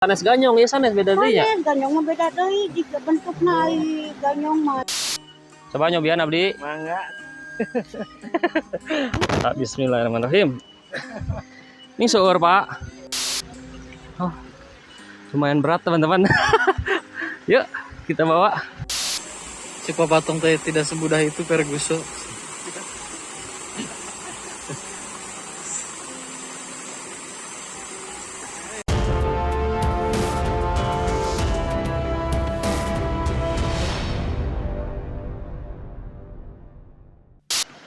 Sanes ganyong ya, sanes beda deui nya. Sanes ganyong mah beda deui jiga bentukna ai ganyong mah. Coba nyobian abdi. Mangga. Pak, bismillahirrahmanirrahim. Ini seueur, Pak. Oh, lumayan berat, teman-teman. Yuk, kita bawa. Si papatung teh tidak semudah itu Ferguson.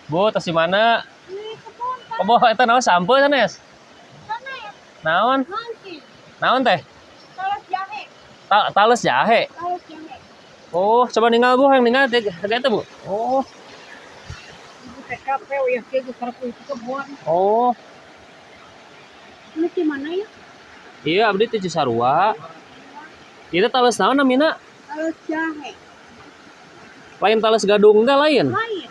Bu, tas di mana? Ini kebun Oh, boh, eta naon sampeu sanes? sanes. Naon? Mangki. Naon teh? Talas jahe, Tales jahe. talas jahe. Oh, coba ninggal Bu, yang ninggal teh eta Bu. Oh. Ibu TKP ya kieu geus karep itu kebun. Oh, Ini di mana ya? iya abdi teh Cisarua. Itu tales naon namina? Talas jahe. Lain tales gadung teh lain. Lain.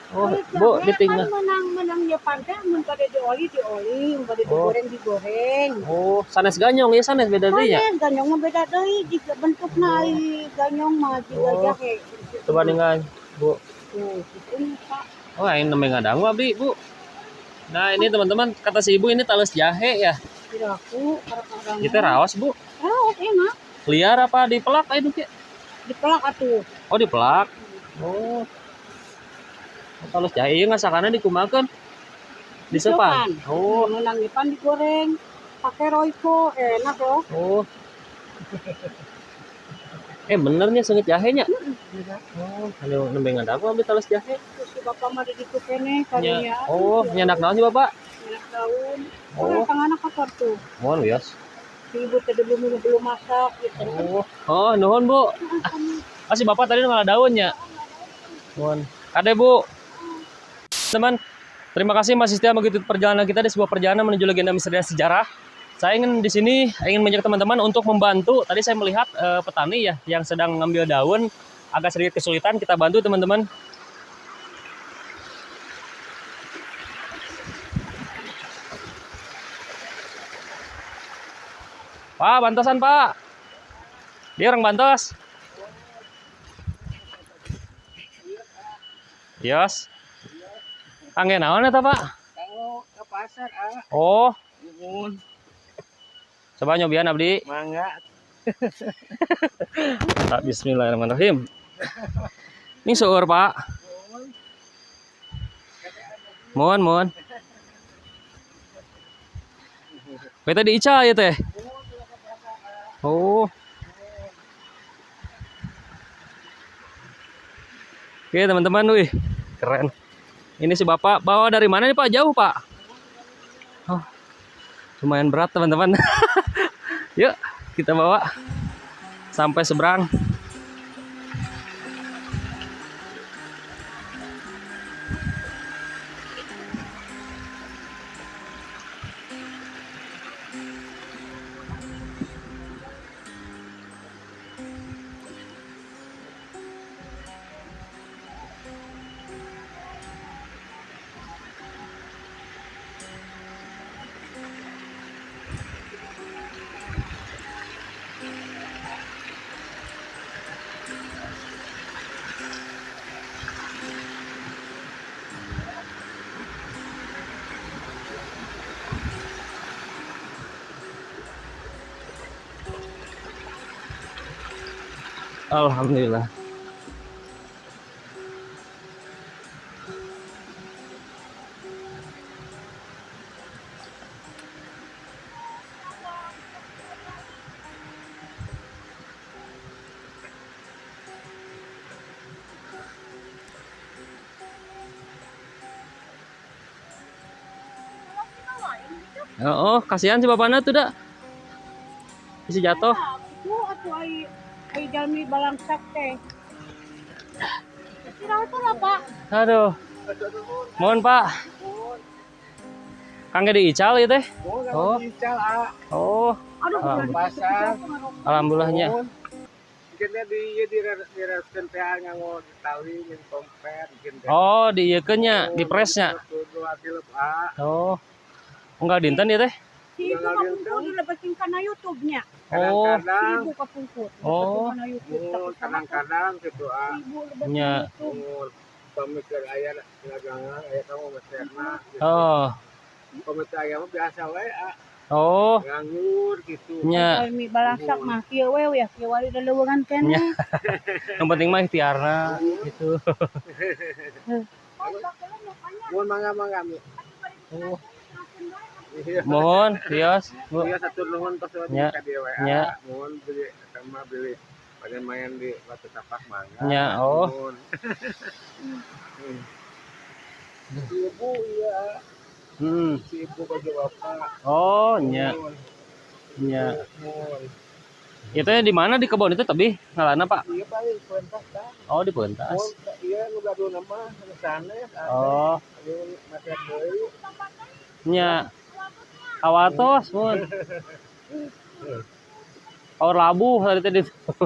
Oh, Talas Bu, jahe ditinggal. Kan menang-menang ya pantai mun bade dioli dioli, mun bade Oh. digoreng digoreng. Oh, sanes ganyong ya sanes beda deui nya. Sanes ganyong mah beda deui jiga bentukna ai ganyong mah jiga Oh. jahe. Coba ninggal, Bu. Tuh, gitu Pak. Oh, ini namanya ngadangu abdi, Bu. Nah, ini teman-teman, kata si ibu ini tales jahe ya. Piraku karek Kita rawas, Bu. Raos enak. Liar apa dipelak ayo Ki? Dipelak atuh. Oh, dipelak. Oh. Tales jahe ieu ngasakana dikumakeun. Disepan. Oh, Menang depan digoreng pakai royco enak loh. oh. Eh, benernya sengit jahenya. Oh, anu nembe ngadangu abdi tales jahe. Terus si bapak mah di ditu keneh Nya. karunya. Oh, nyandak naon sih Bapak? Nyandak daun. Oh. Oh, tanganna kotor tuh. Mohon wios. Si ibu tadi belum belum masak gitu. Oh, oh, nuhun Bu. Ah, si Bapak tadi ngalah daunnya. Nuhun. Kade Bu. Teman, terima kasih masih setia mengikuti perjalanan kita di sebuah perjalanan menuju legenda misteri dan sejarah. Saya ingin di sini ingin mengajak teman-teman untuk membantu. Tadi saya melihat petani ya yang sedang mengambil daun agak sedikit kesulitan, kita bantu teman-teman. Pak, bantosan Pak. Dia orang Bantos. Yos. Kangge naon eta, Pak? Kanggo ke pasar ah. Oh, Nuhun. coba nyobian abdi. Mangga. Pak, bismillahirrahmanirrahim. Ini seueur, Pak. Mohon, mohon. Beta diical ya teh. Oh. Oke, teman-teman, wih, keren. Ini si Bapak bawa dari mana nih, Pak? Jauh, Pak. Oh. Lumayan berat, teman-teman. Yuk, kita bawa sampai seberang. Alhamdulillah. Oh, kasihan si bapaknya tuh dak. Bisa jatuh. Itu atuh ai ai jalmi balangsak teh. Istirahat lah, Pak. Aduh. Mohon Pak. Kangge diical ya teh. Oh, Oh. diical ah. Oh, Aduh, Ah, udah pasar. alhamdulillahnya. Mungkin di ieu diraskeun teh nganggo tali jeung kompet mungkin teh. Oh, diieukeun nya, dipresnya. Kudu atilep ah. Oh. Enggak dinten ya teh? Si ibu kapungkur dilebetin kana YouTube-nya. Oh. Si Kadang-kadang ibu kapungkur Oh. dilebetin kana YouTube. mun Tapi sama kadang-kadang gitu ah. si ibu lebetin Nya. YouTube. Mun pami keur aya dagangan aya kamu meserna gitu. Oh. Pami teu aya mah biasa we ah. Oh. Nganggur gitu. Nya. Kalau mi balasak mah kieu we ya kieu wari leleuweungan keneh. Nya. Yang penting mah ikhtiarna gitu. Mun mangga-mangga mi. Oh. Iya. Mohon, tios, Bu. Iya satu nuhun tos we Nya. ka dieu we. Nya. Mun beli sama beli pada main di Batu Tapak mangga. Nya, oh. Mun. Si ibu iya, si ibu baju bapak. Oh, nya. Mun. Nya. Mun. Itu di mana di kebun itu tapi ngalana, Pak? Iya paling pentas tah. Oh, di pentas. Mun iya nu gaduh nama nu sanes. Oh, Aduh, masih deui. nya. Awatos, mun. Aur labuh tadi tadi.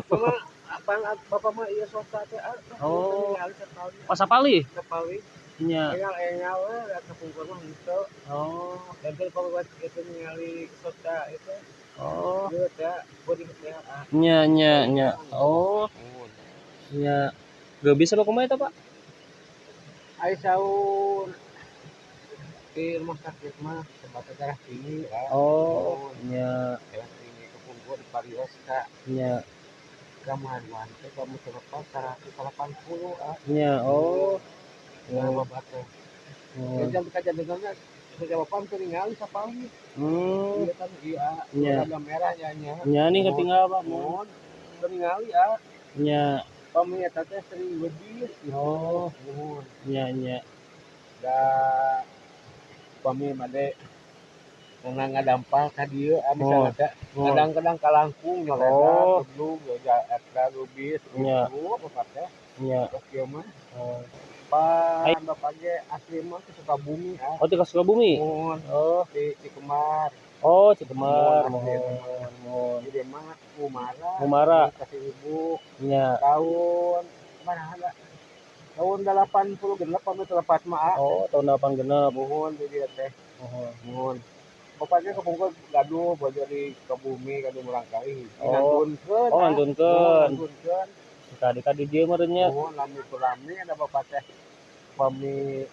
Mama, apaan bapak mah iya swasta teh ah. Oh. Ningali sapali. Pas sapali? Sapali. Nya. Engal-engal we da kapungkur mah henteu. Oh. Dan teh pokoknya itu ningali swasta itu. Oh. Ieu teh beuring teh ah. Nya nya nya. Oh, nya. Gak bisa lo kumaha eta, Pak? Ai saur di rumah sakit mah tempat darah tinggi ah. Oh, nya Darah tinggi kapungkur di parios ka nya kamaruan teh kamu terlepas 180 ah. nya. Oh. Nah, bapak teh. Oh. Ya jam kajadenganna kerja bapak teu ningali sapali. Iya kan iya. Nya. Rada merah nya nya. Nya nih ketinggal, Pak. Mun teu ningali ah. Nya. Pami eta teh sering bedis gitu. Oh. Nuhun. Nya nya. Da pami made nang ngadampal ka dieu ah misalnya teh Oh. kadang-kadang kalangkung nyoledat Oh. gedung ya eta lubis Nya. gitu bapak teh. Nya. Terus kieu mah Oh. pan bapak ge asli mah ke Sukabumi ah. Oh, di Sukabumi. Mun Oh. di Cikemar. Oh, Cikemar. Mohon, Mohon, mohon. Jadi mah Umara. Umara. Kasih ibu Nya. tahun mana ada tahun 86 pami telepat mah ah. Oh, tahun 8 genep. Muhun di dieu teh. Mohon. Muhun. Bapaknya kepungkur gaduh bojo di Sukabumi gaduh murangkali. Oh. Ngantunkeun. Oh, ngantunkeun. Ngantunkeun. Kadi-kadi dieu meureun nya. Muhun lami kulami ada bapak teh pami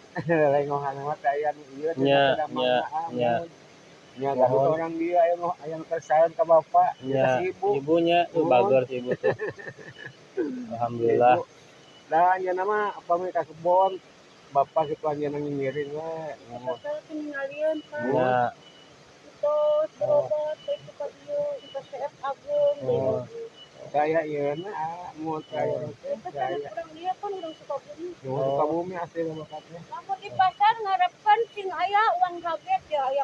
lengohan mah teh aya nu ieu teh Nya, ada nya, mangga, ah, nya. muhun. Nya gaduh Muhun. orang dia aya nu aya nu kesaeun ka bapak, Nya. si ibu. Ibunya tuh Muhun. bager si ibu tuh. Alhamdulillah. Ibu. Nah, nya mah pami ka kebon bapak kitu anjeunna ngiring we. Muhun. Saya tingalieun Pak. Nya. Tos berobat teh ka dieu ka CF Agung. Oh. Saya ieu na ah, mun saya teh Kita saya. urang dieu kan urang Sukabumi. Nuhun Sukabumi asli bapak teh. Lamun di pasar ngarepkeun sing aya uang kaget ya aya.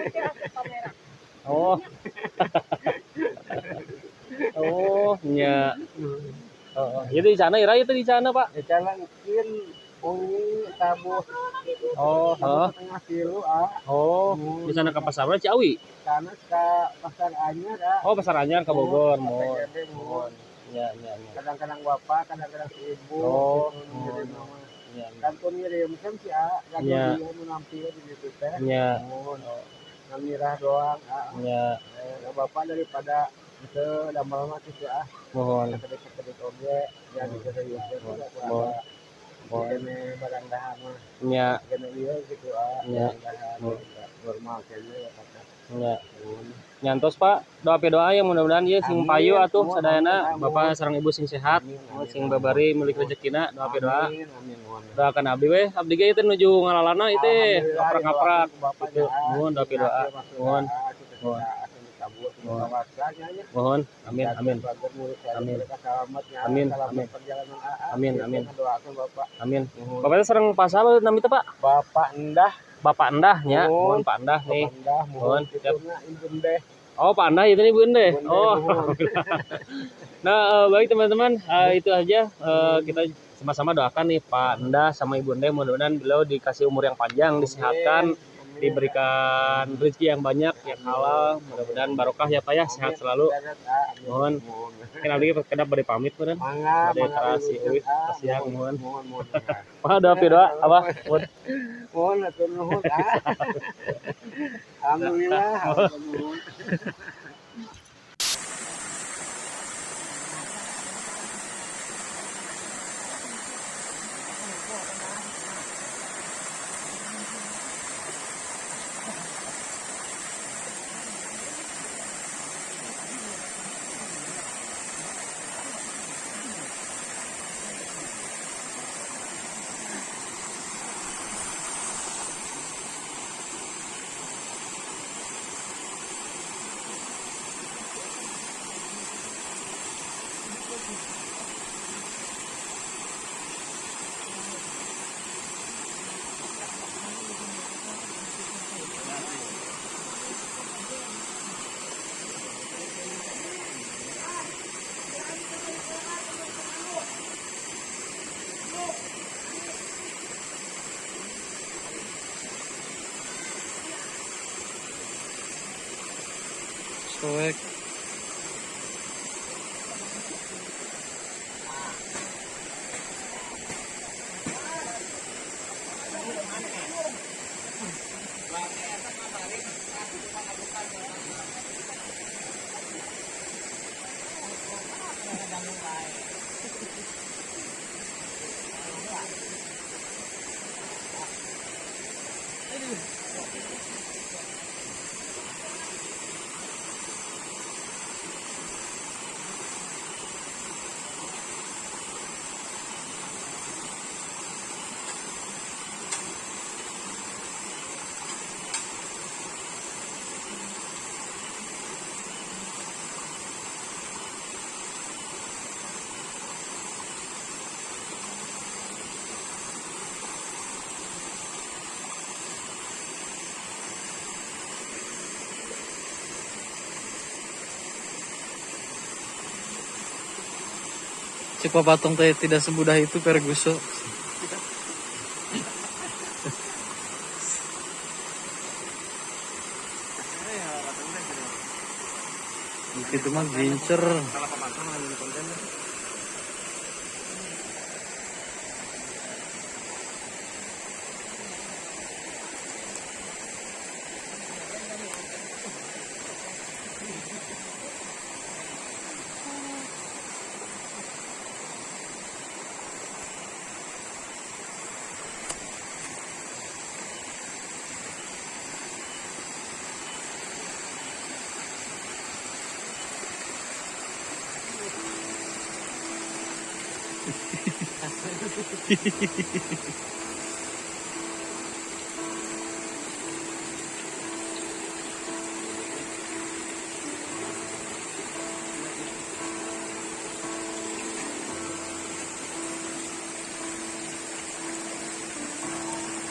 Teh asup kamera. Oh. Oh, nya. Oh, itu di sana ira itu di sana, Pak. Di sana mungkin ungi tabuh Oh, tabuh heeh. setengah kilo ah. Oh, di sana ke pasar mana Ciawi? Sana ke pasar Anyar ah. Oh, pasar Anyar ke Bogor, Ke mohon. PGB, mohon. Ya, ya, ya. Kadang-kadang bapak, kadang-kadang si ibu. Oh, gitu, ngirim mah. Ya, ya. Kantun ngirim kan si A, kantun Ya. dia nu nampil di situ teh. Ya, Mohon. Ngamirah doang ah. ya, Eh, bapak daripada itu damel mah kitu ah. mohon. Sakedik-sakedik oge, ya diseriuskeun Mohon. ku Mohon. ada. Mohon. Kene barang dahar mah. Ya, Kene ieu gitu ah, Ya. barang dahar Mohon. normal kene bapak teh. ya. Mohon. Nyantos Pak, doa pe doa ya mudah-mudahan ya sing Amin. payu atuh Mohon, sadayana amin, amin. Bapak sareng Ibu sing sehat, Amin, amin, sing amin. babari milik rezekina, doa pe doa. Amin, amin, mohon. Doakan abdi we, abdi ge itu nuju ngalalana itu Alhamdulillah, ngaprak-ngaprak didoakan ku Bapak gitu. ya. Mohon doa pe doa. Mohon. Mohon. Mohon. Mohon. Amin, amin. Amin. Amin, amin. Amin, amin. Doakan Bapak. Amin. Mohon. Bapak teh sareng pasal nami teh Pak? Bapak Endah, Bapak Endah nya, Mohon. mohon Pak Endah nih. Bapak Endah, mohon Mohon, siap. kituna Ibu Endeh. Oh, Pak Endah itu nih Bu Endeh. Bunda, Oh. mohon. Nah, baik teman-teman, itu aja kita sama-sama doakan nih Pak Endah sama Ibu Endeh mudah-mudahan beliau dikasih umur yang panjang, disehatkan, Amin. Diberikan rezeki yang banyak, yang halal, mudah-mudahan barokah ya Pak ya, sehat selalu. Mohon. Kan abdi kedap bade pamit meureun. Mangga, Bade mangga terasi wilujeng, euy, ah. siang Mohon, mohon. mohon, mohon, mangga. Pak doa doa apa? Mohon. Mohon hatur nuhun, ah. Alhamdulillah, hatur nuhun. Soek. Cek papatung teh tidak semudah itu Ferguson. Itu mah gincer.